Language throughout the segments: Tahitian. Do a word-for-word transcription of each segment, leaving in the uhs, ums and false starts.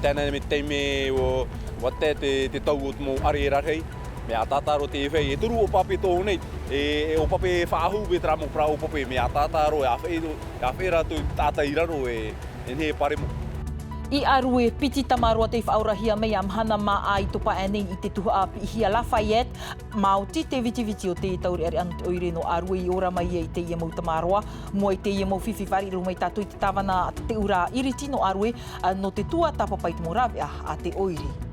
Tēnā me te taime o, ʻua tae te, te tau o te mau ʻare rarahi. Mea ʻataʻata roa te vai, e toru ʻōpape tō nei, e, e ʻōpape faʻahou e terā mau parau ʻōpape, mea ʻataʻata roa, e āfaʻi, e āfaʻi rātou taʻata i raro e, e nehenehe e paremo. I Arue, piti tamaroa tei faʻaorahia mai ā mahana māʻa i topa aʻe nei i te tuhaʻa piʻihia Lafayette, maoti te vitiviti o te taureʻareʻa nō te ʻoire nō Arue i ora mai ai teie mau tamaroa, mua i teie mau fifi fāriʻi mai tātou i te tāvana a te ʻura iriti nō Arue, ā, nō te tuatāpapa i te mau rāveʻa a te ʻoire.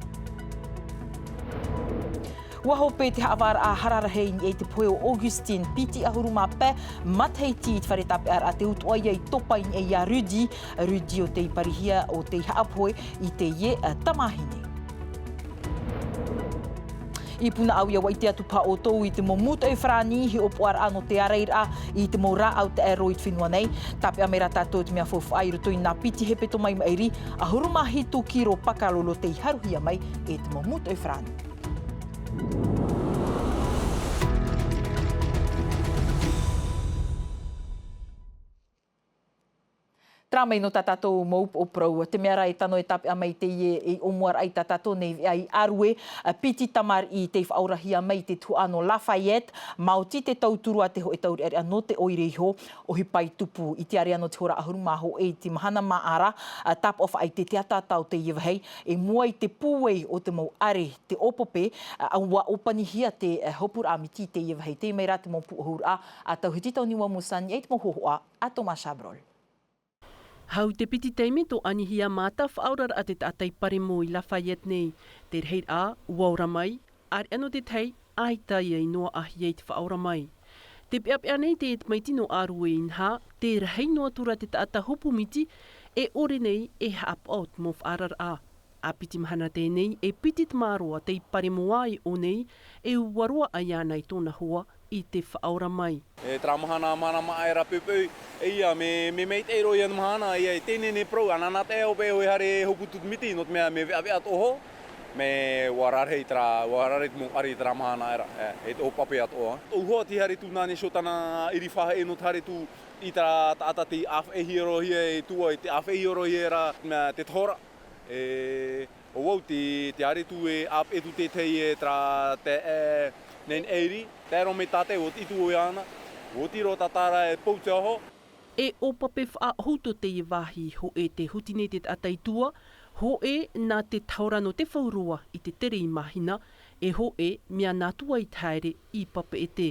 ʻUa hope te haʻavāraʻa hara rahi i niʻa i te pohe o Augustine, piti ʻahuru mā pae matahiti i te fare tāpeʻaraʻa te utuʻa ia i topa i niʻa iā Rudy, Rudy ʻo tei parihia ʻo tei haʻapohe i teie, ā, tamāhine. I Punaʻauia ʻua ʻite atu paha ʻoutou i te mau mūtoʻi farāni, hiʻopoʻaraʻa nō te ārairaʻa i te mau rāʻau taʻero i te fenua nei. Tāpeʻa mai rā tātou te mea faufaʻa i roto i nā piti hepetoma i maʻiri, ʻahuru mā hitu kiro pakalolo tei haruhia mai e te mau mūtoʻi farāni. Terā mai nō tā tātou mau upoʻo parau, te mea rā e tano e tāpeʻa mai teie i ʻōmuaraʻa i tā tātou nei veʻa i Arue, ā, piti tamariʻi tei faʻaorahia mai i te tuhaʻa nō Lafayette, maoti te tauturu a te hōʻē taureʻareʻa nō te ʻoire iho, ʻohipa i tupu i te area nō te hora ʻahuru mā hōʻē i te mahana māʻa ra, ā, tāpaʻo faʻaʻite te ʻataʻata o teie vāhi, i mua i te pūai o te mau ʻare, te ʻōpape, ā, ʻua ʻōpanihia te, ā, hopuraʻa miti i teie vāhi, tei mai rā te mau pūʻohuraʻa a Tauhiti Tauniua Musani, e te mau hōhoʻa a Thomas Chabrol. Hau te piti taime tō anihia mātāfaʻaoraraʻa te taʻata i paremo i Lafayette nei. Te rahiraʻa, ʻua ora mai, ʻāreʻa nō te tahi, ʻaita ia i noaʻahia i te faʻaora mai. Te peʻapeʻa nei te tamaiti nō Arue inaha, tē rahi noa atu ra te taʻata hopu miti, e ʻore nei e haʻapaʻo te mau faʻaararaʻa. ʻA piti mahana teie nei, e piti tamaroa tei paremo ai ʻō nei, e ua roaʻa iāna i tōna hoa i te faʻaora mai. E terā mahana, mahana māʻa ra peupeʻu, e ia, mea, mea maitaʻi roa ia mahana, ia e teie nei parau, anaana taʻa ʻē hoʻi e haere hopu atu te miti, nō te mea mea veʻaveʻa atoʻa hoʻi, mea ʻua rarahi terā, ʻua rarahi te mau ʻare i terā mahana ra, e, e te ʻōpape atoʻa. Tōʻu hoa tei haere atu nā nei, ʻo tāna ʻiri faʻaʻē nō te haere atu i terā taʻata tei ʻāfaʻihia roa hia e tuʻa, i te ʻāfaʻihia roa hia ra, mea te tohora. E, ʻo vau te, te haere atu e ʻāpeʻe atu te tahi e terā te, e, nei ʻiri, tae roa mai tātou, ʻua ʻite ʻoe iāna, ʻua ʻite roa tātou ra e pou te aho. E ʻōpape faʻahou tō teie vāhi, hōʻē tē huti nei te taʻata i tuʻa, hōʻē nā te tohora nō te fauroa i te tere i mahina, e hōʻē mea nā tuʻa i te haere i Papeʻete.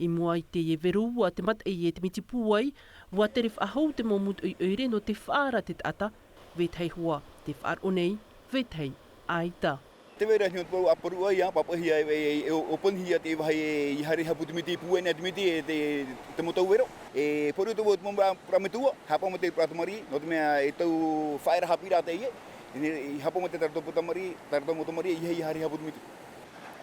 I mua i teie vero ua te mataʻi e te miti pūai, ua tere faʻahou te mau mūtoʻi ʻoire nō te faʻaara te taʻata, vetahi hoʻi te faʻaroʻo nei, vetahi ʻaita. Te vai ra e hiʻo te parau ʻāparuʻa ia, pāpaʻihia e, e, e ʻōpanihia te vāhi e haere hapu te miti, pūai nei te miti e te, te mau tau vero. E pāruru atu vau te mau parau metua, haʻapaʻo mai te parau tamariʻi, nō te mea e tau faʻaara haʻapiʻiraʻa teie, i haʻapaʻo mai te, tā rātou tamariʻi, tā rātou mau tamariʻi, ʻeiaha ia haere hapu te miti.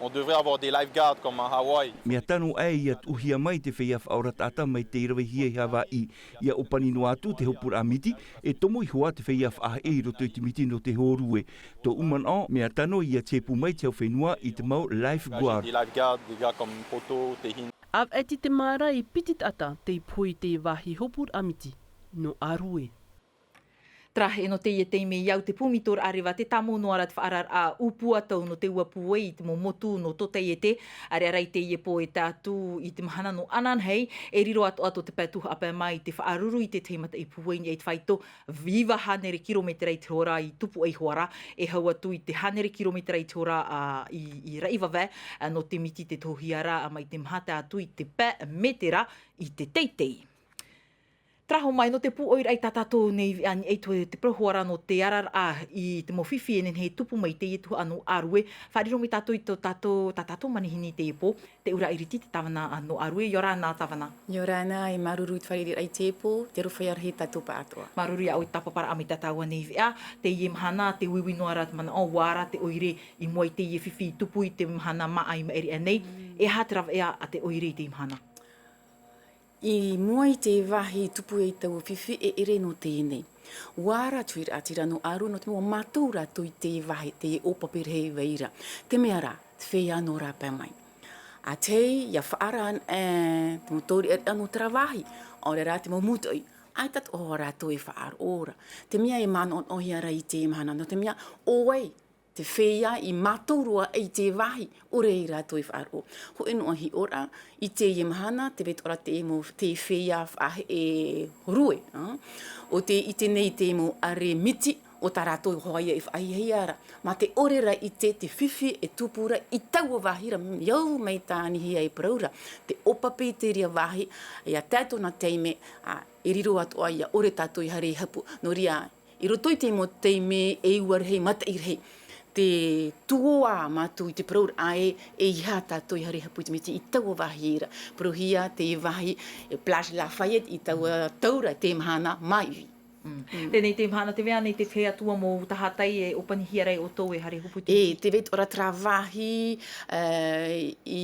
On devrait avoir des lifeguards comme à Hawaï. Mea tano aʻe ʻia tuʻuhia mai te feiā faʻaora taʻata mai tei ravehia i Havaiʻi, ʻia ʻōpani noa atu te hopuraʻa miti, e tomo iho ā te feiā faʻaheʻe i roto i te miti nō te hōrue. Tōʻu manaʻo, mea tano ʻia tēpū mai te hau fenua i te mau lifeguard. Imagine des lifeguards, des gars comme Poto, Tehina. ʻAvaʻe te marae piti taʻata tei pohe i te vāhi hopuraʻa miti nō Arue. Terā e nō teie taime i au te pūmitoraʻa reva te tāmau noa ra te faʻaararaʻa ʻūpū atoʻa nō te ua pūai i te mau motu nō Tōtaiete, ʻāreʻa rā i teie pō e tae atu i te mahana nō ananahi, e riro atoʻa tō te pae tuhaʻa pae mā i te faʻaruru i te tahi mataʻi pūai i te faito, iva hānere kirometera i te hora i tupu ai hoʻi ra, e hau atu i te hānere kirometera i te hora, ā, i, i raʻi vave, ā, nō te miti te tohia ra, ā, mai te maha tae atu i te pae metera i te teitei. Terā hoʻi mai nō te pūʻoiraʻa i tā tātou nei veʻa i niʻa i te parau hoʻi ra nō te araraʻa i te mau fifi e nehenehe e tupu mai i teie tuhaʻa nō Arue. Faʻariro mai tātou i tō tātou, tā tātou manihini i teie pō, te ʻura iriti te tāvana nō Arue. ʻIa ora na tāvana. ʻIa ora na, e māuruuru i te fāriʻiraʻa i teie pō, te aroha rahi tātou pāʻatoʻa. Māuruuru iā ʻoe i te tāpapararaʻa mai tā tāua nei veʻa, teie mahana, tē uiui noa ra te manaʻo, ʻua ara te ʻoire i mua i teie fifi i tupu i te mahana māʻa i maʻiri aʻe nei, e aha te rāveʻa a te ʻoire i teie mahana? I mua i te vāhi tupu ai taua fifi e ʻere nō teie nei. ʻUa ara atu i te raʻatira nō Arue nō te mea ʻua mātau rātou i te vāhi, te ʻōpape rahi i vai ra. Te mea rā, te feiā nō rāpae mai. ʻA tahi, ʻia faʻaara, e, te mau taureʻareʻa nō terā vāhi, ʻaore rā te mau mūtoʻi, ʻAita atoʻa rātou e faʻaroʻo ra. Te mea e manaʻonaʻohia ra i teie mahana, nō te mea, ʻo vai te feiā i mātau roa i te vāhi, ʻore ai rātou e faʻaroʻo. Hōʻē noa hiʻoraʻa, i teie mahana, tē vai atoʻa ra te mau, te feiā faʻaheʻe rue, ā? ʻO tē ʻite nei te mau ʻare miti, ʻo tā rātou hoʻi ia i faʻahiahia ra. Mā te ʻore ra i te, te fifi e tupu ra i taua vāhi ra, i au mai tānihia e parau ra. Te ʻōpape i terā vāhi, ʻia tae tōna taime, ā, e riro atoʻa ʻia ʻore tātou i haere i hapu. Nō reira, i roto i te mau taime e ua rahi, mataʻi rahi, tē tuō ā mātou i te parauraʻa ē, ʻeiaha tātou i haere i hapu i te miti i taua vāhi ra. Parauhia te vāhi, e, Plage Lafayette i taua tau ra, teie mahana, māuiui. Mm. Teie nei teie mahana, tē vai nei te tahi atu mau tahatai e ʻōpanihia ra e ʻoutou e haere i hapu i te miti? E, tē vai atoʻa ra terā vāhi, e, i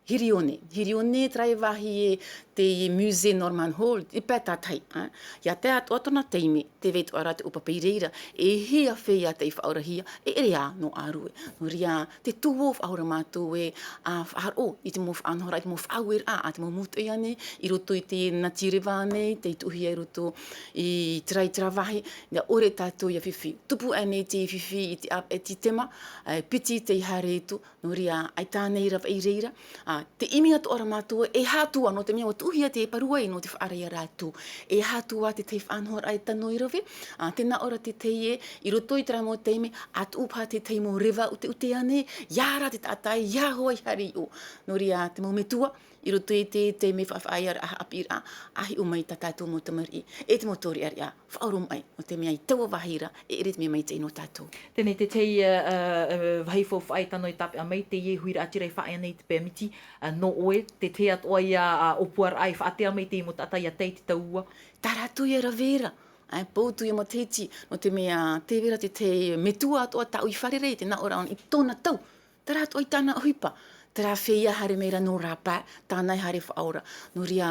Hirione. Hirione, terā vāhi e te Musée Norman Hall, i pae tātahi, ā. ʻIa tae atoʻa tōna taime, tē vai atoʻa ra te ʻōpape i reira, e hia feiā tei faʻaorahia, e ʻere ā nō ʻĀrue. Nō reira, tē tuō faʻahou ra mātou e, ā, faʻaroʻo i te mau faʻanahoraʻa, i te mau faʻaueraʻa, ā, te mau mūtoʻi ānei, i roto i te natireva ānei, tei tuʻuhia i roto i terā, i terā vāhi, ʻia ʻore tātou ʻia fifi. Tupu ānei te fifi i te ʻāvaʻe Tītema, ā, piti tei haere atu, nō reira, ʻaita ānei rave i reira, ā, tē ʻimi atoʻa ra mātou e hātua, nō te mea ʻua tuʻuhia te paruai nō te faʻaara ia rātou. E hātua te tahi faʻanahoraʻa e tano i rave, ā, tē nā ʻō ra te tahi ē, i roto i terā mau taime, ʻa tuʻu paha te tahi mau reva ʻuteʻute ānei, ʻia ara te taʻata, ʻia hoʻi haere i ʻō. Nō reira, te mau metua, i roto i te, te mea faʻafaʻaearaʻa, haʻapiʻiraʻa, ʻa hiʻo mai tā tātou mau tamariʻi, e te mau taureʻareʻa, faʻaoromaʻi, nō te mea i taua vāhi ra, e ʻere te mea maitaʻi nō tātou. Teie te tahi, ā, ā, ā, vāhi faufaʻa e tano e tāpeʻa mai, teie huiraʻatira e faʻaea nei i te pae miti, ā, nō ʻoe, te tahi atoʻa ia, ā, ʻōpuaraʻa e faʻatea mai i te mau taʻata ʻia tae i te tau ua. Tā rātou ia rave ra, ā, pō atu ia matahiti, nō te mea, tē vai ra te tahi metua atoʻa tāʻu i fārerei, tē nā ʻō ra ʻōna i tōna tau, terā atoʻa i tāna ʻohipa, terā feiā haere mai ra nō rāpae, tāna e haere faʻaora. Nō reira,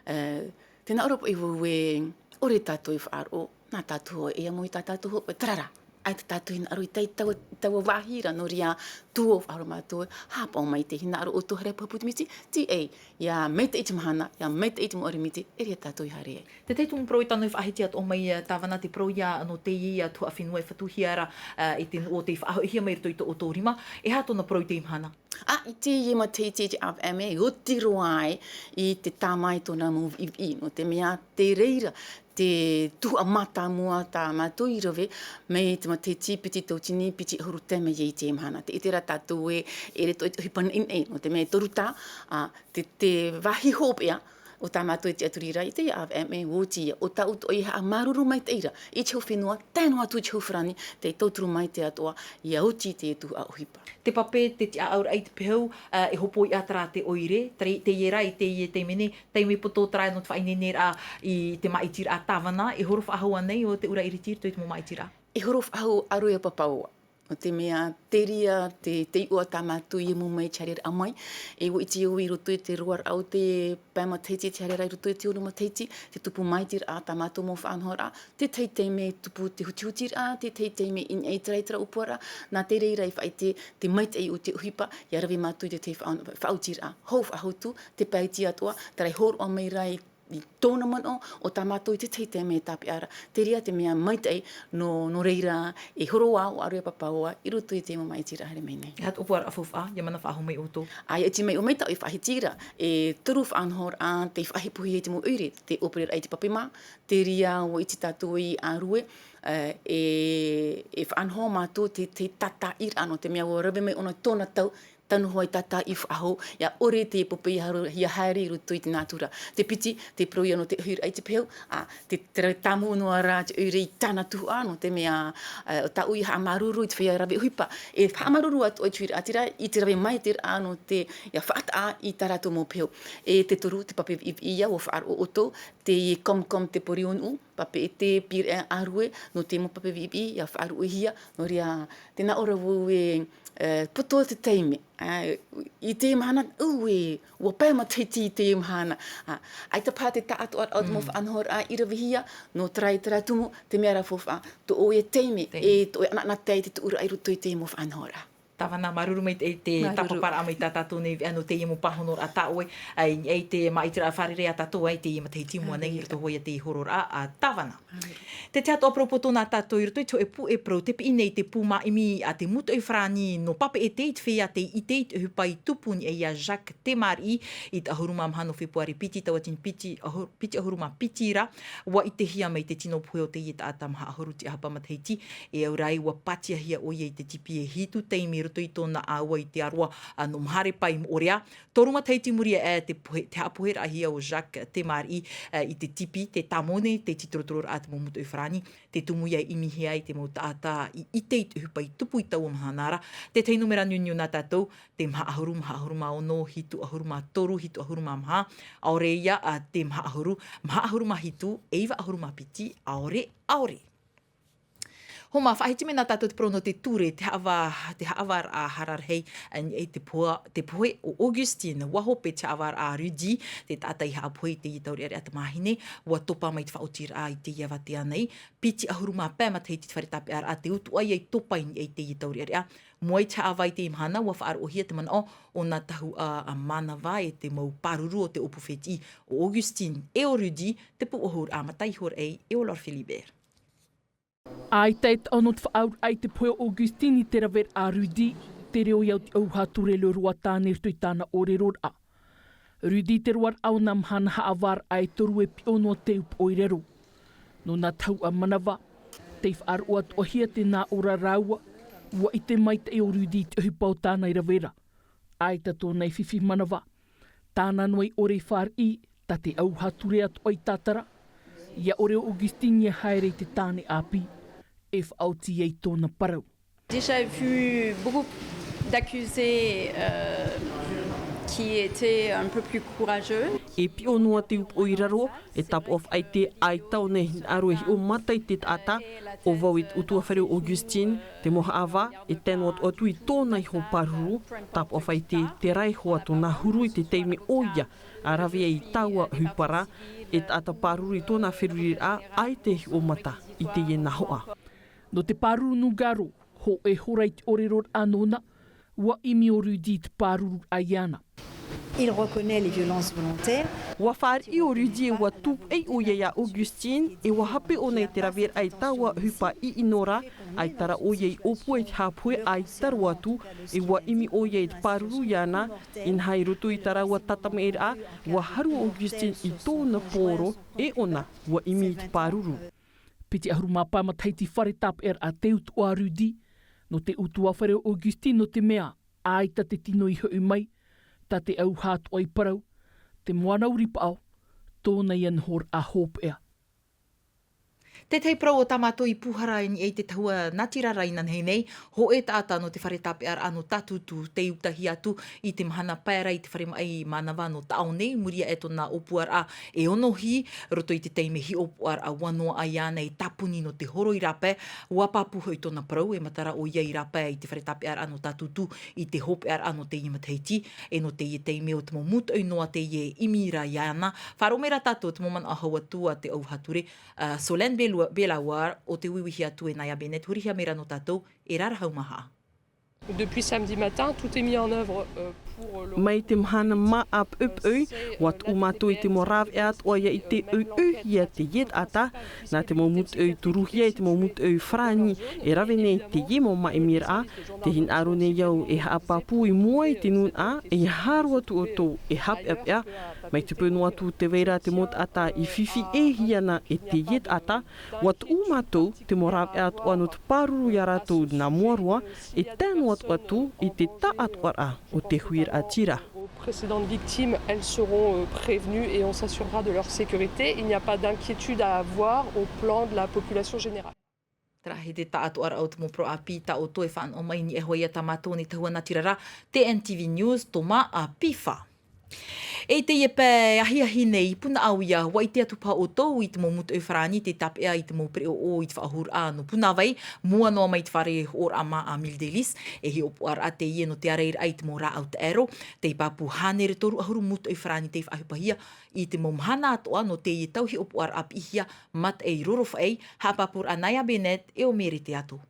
e, tē nā ʻō ra paʻi vau ē, ʻore tātou e faʻaroʻo, nā tātou hoʻi, e amo i tā tātou hoʻi, terā rā. ʻAita tātou hinaʻaro i tae i taua, taua vāhi ra, nō reira, tuō faʻahou ra mātou, haʻapaʻo mai te hinaʻaro ʻoutou haere i hapu i te miti, tīaʻi, ʻia maitaʻi te mahana, ʻia maitaʻi te mau ʻare miti, e ʻere tātou i haere ai. Te tahi tumu parau e tano e faʻahiti atoʻa mai, ā, Tāvana, te parau ia nō teie, ā, tuhaʻa fenua e fatuhia ra, ā, i te nuʻu o tei faʻahoʻihia mai i roto i tō ʻoutou rima. E aha tōna parau i teie mahana? Ā, i teie matahiti te ʻāvaʻe mē, e oti roa ai i te tāmā i tōna mau viʻiviʻi, nō te mea te reira te tuhaʻa mātāmua tā mātou i rave mai te matahiti piti tauatini, piti ʻahuru tae mai i teie mahana. Tē ʻite ra tātou ē, e ʻere atoʻa te ʻohipa naʻinaʻi, nō te mea e toru taʻa, ā, te, te vāhi hopeʻa, ʻo tā mātou e tiʻaturi ra, i teie ʻāvaʻe mē, ʻua oti ia, ʻo tāʻu atoʻa i haʻamāuruuru maitaʻi ra, i te hau fenua, tae noa atu i te hau farāni, tei tauturu maitaʻi atoʻa, ʻia oti te tuhaʻa ʻohipa. Te pape, te tiʻaʻauraʻa i te pehu, ā, e hopoiʻa terā te ʻoire, terā, teie rā, i teie taime nei, taime poto terā nō te faʻaineineraʻa i te māʻitiraʻa Tāvana, e horo faʻahou ānei ʻo te ʻūrā ʻiriti i roto i te mau māʻitiraʻa? E horo faʻahou ʻĀrue Papaua. Nō te mea, te reira te, te iʻoa tā mātou i amo mai i te haereraʻa mai. E ʻua ʻite au i roto i te roaraʻa o te pae matahiti, te haereraʻa i roto i te ono matahiti, te tupu māʻitiraʻa tā mātou mau faʻanahoraʻa, te tahi taime tupu te hutihutiraʻa, te tahi taime i niʻa i terā, i terā ʻōpuaraʻa, nā te reira e faʻaʻite te maitaʻi o te ʻohipa, ʻia rave mātou i te tahi faʻa-, faʻaotiraʻa. Hou faʻahou atu, te pae iti atoʻa, terā e hōroʻa mai ra i i tōna manaʻo, ʻo tā mātou i te tahi taime e tāpeʻa ra. Te reira te mea maitaʻi nō, nō reira e horo ā ʻo ʻĀrue Papaua i roto i te mau māʻitiraʻa haere mai nei. E aha te ʻōpuaraʻa faufaʻa, ʻia mana faʻahou mai ʻoutou? ʻĀ, ʻia ʻite mai ʻoe maitaʻi e faʻahiti ra, e toru faʻanahoraʻa tei faʻahepohia i te mau ʻoire, te ʻōpereraʻa i te pape mā, te reira ʻua ʻite tātou i ʻĀrue, e, e, e faʻanaho mātou te, te tātāʻiraʻa nō te mea ʻua rave mai ʻōna tōna tau, tano hoʻi tātāʻi faʻahou, ʻia ʻore te pope ʻia haru-, ʻia haere i roto i te nātura. Te piti, te parau ia nō te ʻohiraʻa i te pehu, ā, te, te tāmau noa rā te ʻoire i tāna tuhaʻa, nō te mea, ā, ʻo tāʻu i haʻamāuruuru i te feiā rave ʻohipa. E haʻamāuruuru atu i te huiraʻatira, i te rave maitaʻi ra nō te, ʻia faʻataʻa i tā rātou mau pehu. E te toru, te pape viʻiviʻi ia, ʻua faʻaroʻo ʻoutou, te Comme Comme te pori o Nuʻu, papeʻete, pīraʻe ʻĀrue, nō te mau pape viʻiviʻi, ʻia faʻaruʻehia, nō reira, tē nā ʻō ra vau ē, e, poto te taime, ā, i teie mahana, ʻū ē, ʻua pae matahiti i teie mahana, ā, ʻaita paha te taʻatoʻaraʻa o te mau faʻanahoraʻa i ravehia, nō terā, terā tumu, te mea rā faufaʻa, tō ʻoe taime, e tō ʻoe anaanatae i te tuʻuraʻa i roto i te mau faʻanahoraʻa. Tāvana, māuruuru maitaʻi i te tāpaparaʻa mai tā tātou nei, nō teie mau pāhonoraʻa tā ʻoe, ā, i te māʻitiraʻa fārerei a tātou, ā, i teie matahiti i mua nei, i roto hoʻi i te hororaʻa, ā, Tāvana. Te tahi atoʻa parau pō tōna tātou i roto i te hōʻē puʻe parau, tē piʻi nei te pū māʻimi a te mūtoʻi farāni nō Papeʻete i te feiā tei ʻite i te ʻohipa i tupu nei ia Jacques Temari i te ʻahuru mā maha nō Fepuare piti, tauatini piti, ʻahuru, piti ʻahuru mā piti ra, ʻua ʻitehia mai te tino pohe o teie taʻata maha ʻahuru tiʻahapa matahiti, e au rā ē ʻua pātiahia ʻoia i te tipi e hitu taime i roto i tōna ʻāua i te ʻāroa, ā, nō Maharepa i Moʻorea. Toru matahiti i muri aʻe te pohe, te haʻapoheraʻahia o Jacques Temari, ā, i te tipi, te tāmau nei te tītorotororaʻa a te mau mūtoʻi farāni, te tumu ia e ʻimihia ai te mau taʻata i ʻite i te ʻohipa i tupu i taua mahana ra. Te tahi nūmera niuniu nā tātou, te maha ʻahuru, maha ʻahuru mā ono, hitu ʻahuru mā toru, hitu ʻahuru mā maha, ʻaore ia, ā, te maha ʻahuru, maha ʻahuru mā hitu, iva ʻahuru mā piti, ʻaore, ʻaore. Hōmā, faʻahiti mai nā tātou te parau nō te ture, te haʻavā, te haʻavāraʻa hara rahi, ā, i te pohe, te pohe o Augustine, ʻua hope te haʻavāraʻa a Rudy, te taʻata i haʻapohe i teie taureʻareʻa tamāhine, ʻua topa mai te faʻaotiraʻa i teie avatea nei, piti ʻahuru mā pae matahiti te fare tāpeʻaraʻa te utuʻa ia i topa i teie taureʻareʻa. Mua i te haʻavā i teie mahana, ʻua faʻaroʻohia te manaʻo o nā tahuʻa, ā, mānava e te mau pāruru o te ʻōpū fētiʻi o Augustine e o Rudy, te pūʻohuraʻa mata iho ra e o Laure Philibert. ʻAita e taʻo nō te faʻaauraʻa i te pohe o Augustine i te raveraʻa a Rudy, te reo ia o te ʻauha ture leo roa tāne i roto i tāna ʻōreroraʻa. Rudy, te roaraʻa o nā mahana haʻavāraʻa e toru e piʻo noa te upoʻo i raro. Nō nā tahuʻa mānava, tei faʻaroʻo atoʻahia te nā ʻō ra rāua, ʻua ʻite maitaʻi o Rudy i te ʻohipa o tāna i rave ra. ʻAita tōna i fifi mānava, tāna noa i ʻore i fāriʻi, tā te ʻauha ture atoʻa i tātara, ʻia ʻore o Augustine ia haere i te tāne ʻāpī, e faʻaoti ai tōna parau. Déjà vu beaucoup d'accusés, euh, qui étaient un peu plus courageux. E piʻo noa te upoʻo i raro, e tāpaʻo faʻaʻite ʻaita ʻōna e hinaʻaro e hiʻo mata i te taʻata, ʻo vau e te ʻutuāfare o Augustine, te mau haʻavā, e tae noa atu i tōna iho pāruru, tāpaʻo faʻaʻite te raihoa tōna huru i te taime ʻoia, ʻa rave ai i taua ʻohipa ra, e taʻata pāruru i tōna feruriraʻa, ʻaita e hiʻo mata i teie nā hoʻa. Nō te pāruru nūgaro, hōʻē hora i te ʻōreroraʻa nōna, ʻua ʻimi o Rudy i te pārururaʻa iāna. Il reconnaît les violences volontaires. ʻUa fāriʻi o Rudy ē ʻua tūpaʻi ʻoia iā Augustine, e ʻua hape ʻōna i te raveraʻa i taua ʻohipa ʻino ra, ʻaita rā ʻoia i ʻōpua i te haʻapohe ʻaita roa atu, e ʻua ʻimi ʻoia i te pāruru iāna, inaha i roto i tā rāua tātamaʻiraʻa, ʻua haru o Augustine i tōna poro, e ʻōna, ʻua ʻimi i te pāruru. Piti ʻahuru mā pae matahiti fare tāpeʻaraʻa te utuʻa a Rudy, nō te ʻutuāfare o Augustine nō te mea, ʻaita te tino i hoʻi mai, tā te ʻauha atoʻa i parau, te moana ʻoripaʻo, tōna ia nohoraʻa hopeʻa. Te tahi parau o tā mātou i pūhara i niʻa i te tahua natirara inanahi nei, hōʻē taʻata nō te fare tāpeʻaraʻa nō Tātūtū, tei utahi atu i te mahana pae ra i te fare maʻi mānava nō Taʻaone, i muri aʻe tōna ʻōpuaraʻa e ono hī, roto i te taime hiʻopoʻaraʻa ʻua noaʻa iāna e tāpuni nō te horo i rāpae, ʻua pāpū hoʻi tōna parau, e matara ʻoia i rāpae i te fare tāpeʻaraʻa nō Tātūtū i te hopeʻaraʻa nō teie matahiti, e nō teie taime ʻo te mau mūtoʻi noa teie e ʻimi ra iāna. Faʻaroʻo mai rā tātou te mau manaʻo hau atu a te ʻauha ture, ā, Solène Belu-, Belawar, ʻo tē uiuihi atu e Naya Bennett, hurihia mai rā nō tātou, e rarahau maha. Depuis samedi matin, tout est mis en œuvre, euh, pour, euh, le... Mai te mahana māʻa poʻipoʻi, ʻua tuʻu mātou i te mau rāveʻa atoʻa ia ʻite ʻoiʻoi ia teie taʻata, nā te mau mūtoʻi tūruhia e te mau mūtoʻi farāni e rave nei teie mau māʻimiraʻa, tē hinaʻaro nei au e haʻapāpū i mua i te nūnaʻa, e ʻia haere atu ʻoutou e haʻapeʻapeʻa, mai te peu noa atu tē vai ra te mau taʻata i fifi ʻē hia na e teie taʻata, ʻua tuʻu mātou te mau rāveʻa atoʻa nō te pāruru iā rātou nā mua roa, e tae noa atu atu i te taʻatoʻaraʻa o te huiraʻatira. Aux précédentes victimes, elles seront, euh, prévenues et on s'assurera de leur sécurité. Il n'y a pas d'inquiétude à avoir au plan de la population générale. Terā hoʻi te taʻatoʻaraʻa o te mau parau ʻāpī tā ʻoutou e fānaʻo mai i niʻa iho ā ia tā mātou nei tahua natirara, T N T V News, Thomas Pifa. E i teie pae ahiahi nei i Punaʻauia, ʻua ʻite atu paha ʻoutou i te mau mūtoʻi farāni tei tāpeʻa i te mau pereʻoʻo i te faʻahou raʻa nō Punavai, mua noa mai te fare hoʻoraʻa mā a Mille Délices, e hiʻopoʻaraʻa teie nō te ārairaʻa i te mau rāʻau taʻero, tei pāpū hānere toru ʻahuru mūtoʻi farāni tei faʻaʻohipahia i te mau mahana atoʻa nō teie tau hiʻopoʻaraʻa piʻihia mataʻi rorofaʻi, haʻapāpūraʻa a Naya Bennett e ʻo Mere Teato.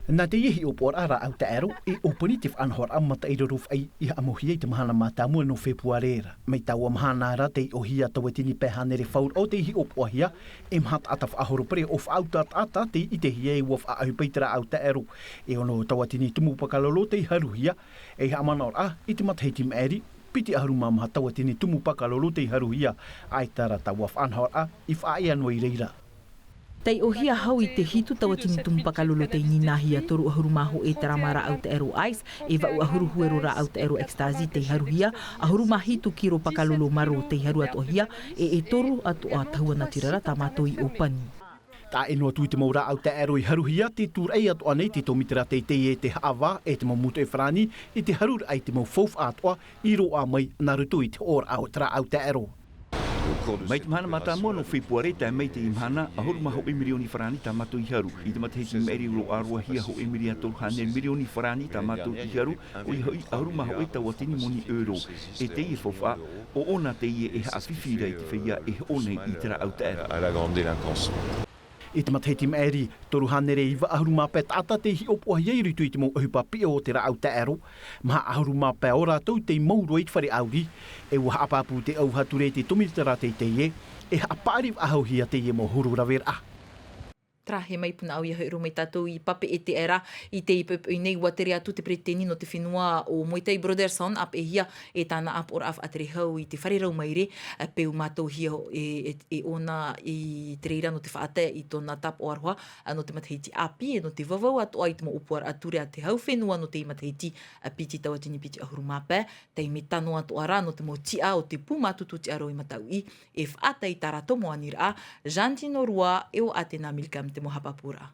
Nā teie hiʻopoʻaraʻa rāʻau taʻero, e ʻōpani te faʻanahoraʻa mataʻi raro faʻi i haʻamauhia i te mahana mātāmua nō Fepuare ra. Mai taua mahana ra tei ʻohia tautini pae hānere fāuraʻo tei hiʻopoʻahia, e maha taʻata faʻahoro pere ʻo faʻaʻuta taʻata tei ʻitehia e ua faʻaʻohipa i te rāʻau taʻero. E ono tautini tumu pakalolo tei haruhia, e haʻamanaʻoraʻa i te matahiti maʻiri, piti ʻahuru mā maha tautini tumu pakalolo tei haruhia, ʻaita rā taua faʻanahoraʻa i faʻaea noa i reira. Tei ʻohia hau i te hitu tautini tumu pakalolo tei nīnāhia, toru ʻahuru mā hōʻē tarama rāʻau taʻero ice, e vaʻu ʻahuru huero rāʻau taʻero ecstasy tei haruhia, ʻahuru mā hitu kiro pakalolo maro tei haru atoʻahia, e e toru atoʻa tahua natirara tā mātou i ʻōpani. Taʻa ʻē noa atu i te mau rāʻau taʻero i haruhia, tē tūraʻi atoʻa nei te tōmitera teitei e te haʻavā e te mau moto e farāni i te haruraʻa i te mau faufaʻa atoʻa i roaʻa mai nā roto i te hoʻoraʻa o te rāʻau taʻero. Mai te mahana mātāmua nō Fepuare tae mai teie mahana, ʻahuru mā hōʻē mirioni farāni tā mātou i haru. I te matahiti maʻiri roaroahia hōʻē mirioni toru hānere mirioni farāni tā mātou i haru, ʻoia hoʻi ʻahuru mā hōʻē tautini moni euro. E teie faufaʻa, ʻoʻona teie e haʻafifi ra i te feiā e hoʻo nei i te rāʻau taʻero. I te matahiti maʻiri, toru hānere iva ʻahuru mā pae taʻata tei hiʻopoʻahia i roto i te mau ʻohipa piʻo o te rāʻau taʻero. Maha ʻahuru mā pae o rātou tei mau roa i te fare ʻāuri. E ua haʻapāpū te ʻauvaha ture i te tōmitera teitei e, e haʻapaʻari faʻahouhia teie mau huru raveraʻa. Terā, e mai Punaʻauia hoʻi rā mai tātou i pape e te aera. I te poʻipoʻi nei, ua tere atu te peretiteni nō te fenua ʻo Moetai Brotherson, ʻāpeʻehia e tāna ʻāpoʻoraʻa faʻatere hau i te fare rau maire, e peu mātauhia e, e, e ʻōna i te reira nō te faʻatae i tōna tāpaʻo aroha, a, nō te matahiti ʻāpī, e nō te vavau atoʻa i te mau ʻōpuaraʻa ture a te hau fenua nō teie matahiti, a, piti tautini piti ʻahuru mā pae, tei mea tano atoʻa rā nō te mau tiʻa o te pū mātutu tiʻarau i Mataʻuʻi, e faʻatae i tā rātou mau aniraʻa. Jantino Rua e ʻo Atena Milcam te mau haʻapāpūraʻa.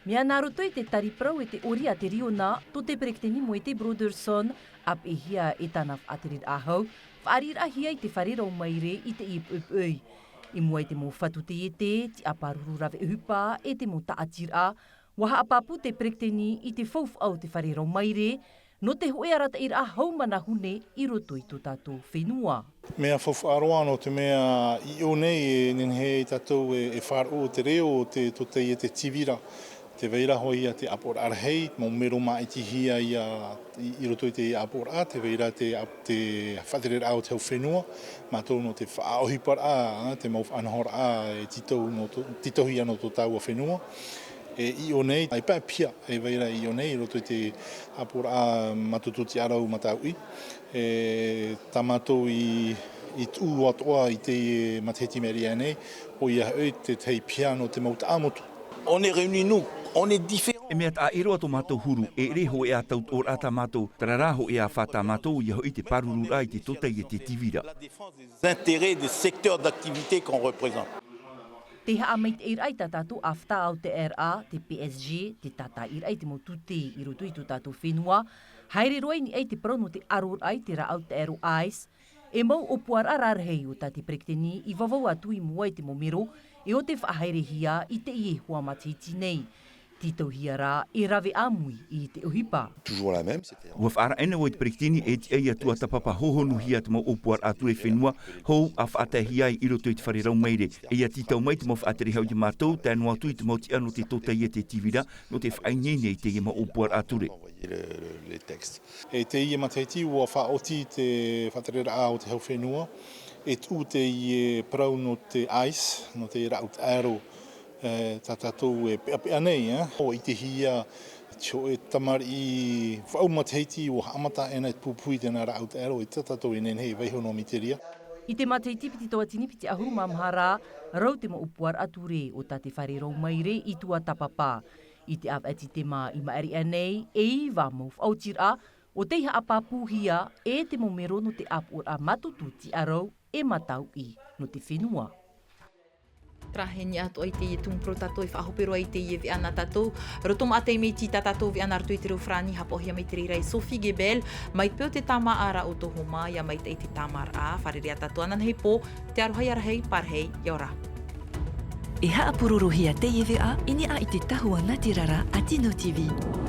Mea nā roto i te tari parau e te ʻori a te riona, tō te peretiteni Moetai Brotherson, ʻāpeʻehia e tāna faʻatereraʻa hau, faʻariʻiraʻahia i te fare rau maire i teie poʻipoʻi. I mua i te mau fatu taiete, tiʻa pāruru rave ʻohipa, e te mau tāʻatiraʻa, ua haʻapāpū te peretiteni i te faufaʻa o te fare rau maire, nō te hōʻē arataʻiraʻa haumanaʻo nei i roto i tō tātou fenua. Mea faufaʻa roa, nō te mea i ʻō nei e nehenehe ia tātou e, e faʻaroʻo te reo o te, tō teie te tīvira. Tē vai ra hoʻi ia te ʻāpoʻoraʻa rahi, mau mero māʻitihia ia i, i roto i te ʻāpoʻoraʻa, tē vai ra te, te faʻatereraʻa o te hau fenua, mātou nō te faʻaʻohiparaʻa, te mau faʻanahoraʻa e tītau nō tō, tītauhia nō tō tāua fenua. E i ʻō nei, e pae piha, e vai ra i ʻō nei, i roto i te ʻāpoʻoraʻa mātutu tiʻarau Mataʻuʻi. E tā mātou i, i tuʻu atoʻa i teie matahiti maʻiri aʻe nei, ʻoia hoʻi te tahi piha nō te mau taʻa motu. On est réunis, nous, on est différents. E mea taʻa ʻē roa tō mātou huru, e ʻere hōʻē ā tautoʻoraʻa tā mātou, terā rā hōʻē ā fā tā mātou, ʻoia hoʻi te pārururaʻa i te tōtaiete tīvira. La défense des intérêts des secteurs d'activité qu'on représente. Te haʻamaitaʻiraʻa i tā tātou ʻāfata ʻautaeraʻa, te P S G, te tātaʻiraʻa i te mau tute i roto i tō tātou fenua, haere roa i niʻa i te parau nō te ʻaroraʻa i te rāʻau taʻero ice, e mau ʻōpuaraʻa rarahi o tā te peretiteni i vavau atu i mua i te mau mero, e ʻo tē faʻahaerehia i teie hoa matahiti nei. Tītauhia rā e rave ʻāmui i te ʻohipa. Toujours la même, c'est-à-dire. Ua faʻaara ʻē nei vau i te peretiteni e tiʻa ia tuatāpapa hōhonuhia te mau ʻōpuaraʻa ture fenua, hou ʻa faʻataehia ai i roto i te fare rau maire. E ia tītau mai te mau faʻatere hau ia mātou, tae noa atu i te mau tiʻa nō te tōtaiete tīvira, nō te faʻaineine i teie mau ʻōpuaraʻa ture. Envoyer le, le, les textes. E teie matahiti ua faʻaoti te faʻatereraʻa o te hau fenua, e tuʻu teie parau nō te ice, nō te rāʻau taʻero, e, tā tātou e peʻapeʻa nei, e. ʻUa ʻitehia te hōʻē tamariʻi vaʻu matahiti ua haʻamata ʻēna e pupuhi i tēnā rāʻau taʻero, e tā tātou e nehenehe e vaiiho noa mai i te reira. I te matahiti piti tautini piti ʻahuru mā maha ra, rau te mau ʻōpuaraʻa ture o tā te fare rau maire i tuatāpapa. I te ʻāvaʻe Titema i maʻiri aʻe nei, e iva mau faʻaotiraʻa, ʻo tei haʻapāpūhia e te mau mero nō te ʻāpoʻoraʻa mātutu tiʻarau e Mataʻuʻi nō te fenua. Terā, e niʻa atoʻa i teie tumu parau tātou e faʻahope roa i teie veʻa nā tātou. Roto maʻa taime iti tā tātou veʻa nā roto i te reo farāni, haʻapaʻohia mai te reira e Sophie Gebel, mai te peu o te tāmāʻa ra ʻo Tohoma, ʻia maitaʻi te tāmāraʻa, fārerei ā tātou ananahi pō, te aroha ia rahi, pārahi, ʻia ora. E haʻapurorohia teie veʻa i niʻa i te tahua natirara a Tino T V.